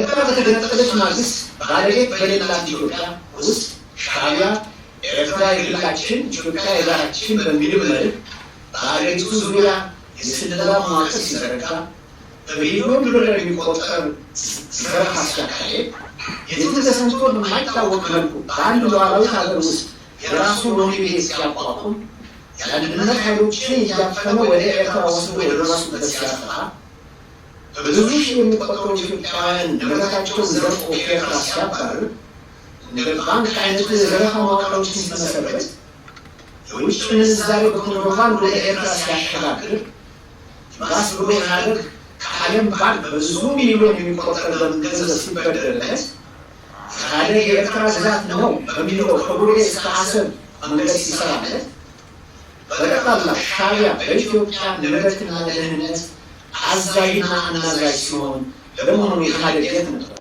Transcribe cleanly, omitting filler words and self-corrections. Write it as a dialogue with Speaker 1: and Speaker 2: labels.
Speaker 1: ኤርትራ በተገነጠለች ማግስት ባለቤት በሌላት ኢትዮጵያ ውስጥ ሻዕቢያ ኤርትራ የግላችን፣ ኢትዮጵያ የጋራችን በሚል መርህ በአገሪቱ ዙሪያ የስለላ መዋቅር ሲዘረጋ፣ በቢሊዮን ዶላር የሚቆጠር ዘረፋ ሲያካሄድ፣ የትም ተሰምቶ በማይታወቅ መልኩ በአንድ ሉዓላዊት ሀገር ውስጥ የራሱን ወህኒ ቤት ሲያቋቁም፣ የአንድነት ኃይሎችን እያፈነ ወደ ኤርትራ ወስዶ የደረሱበት ሲያጠፋ፣ በብዙ ሺህ የሚቆጠሩ ኢትዮጵያውያን ንብረታቸውን ዘርፎ ከኤርትራ ሲያባርር፣ እንደ ባንክ አይነት ዘረፋ መዋቅሮችን ሲመሰረት፣ የውጭ ምንዛሬ በኮንትሮባንድ ወደ ኤርትራ ሲያሸጋግር፣ ባስ ብሎ ኢህአዴግ ከዓለም ባንክ በብዙ ሚሊዮን የሚቆጠር ገንዘብ ሲበደርለት፣ ኢህአዴግ የኤርትራ ግዛት ነው በሚለው ከቡሬ እስከ አሰብ መንገድ ሲሰራለት፣ በጠቅላላ ሻዕቢያ በኢትዮጵያ ንብረትና ደህንነት አዛዥና አናዛዥ ሲሆን ለመሆኑ ኢህአዴግ የት ነበር?